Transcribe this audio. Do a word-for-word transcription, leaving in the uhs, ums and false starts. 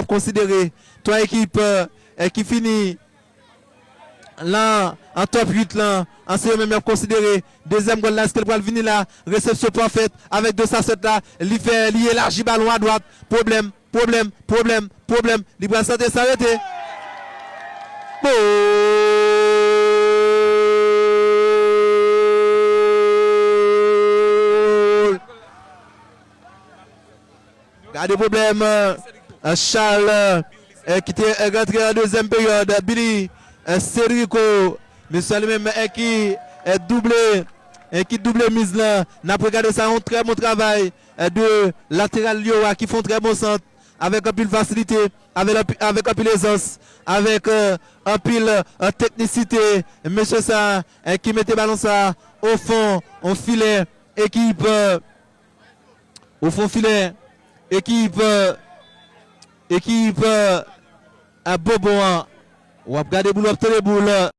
ap konsidere twa ekip, eh, ki fini lan, an top uit lan, an se yo menm y ap konsidere. Dezyèm gòl la, èske l pral vini la? Resepsyon pafèt avèk De Sassot la, li fè, li elaji balon adwat. Pwoblèm, pwoblèm, pwoblèm, pwoblèm. Li pral santre san rete. Gòl! Gade pwoblèm, eh, Charles, eh, ki te, eh, rantre an dezyèm peryòd. Billy, eh, Cedrico, mesye li menm, eh, ki, eh, double, eh, ki double miz lan. N ap regade sa, yon trè bon travay, eh, de lateral yo a ki fè yon trè bon sant, avèk anpil fasilite, avèk anpi-, avèk anpil ezans, avèk, eh, anpil, eh, teknisite. Mesye sa, eh, ki mete balon sa o fon, o fon filè, ekip, eh, o fon filè, ekip, eh, ekip, eh, a Bobon an. W ap gade boul, w ap tande boul.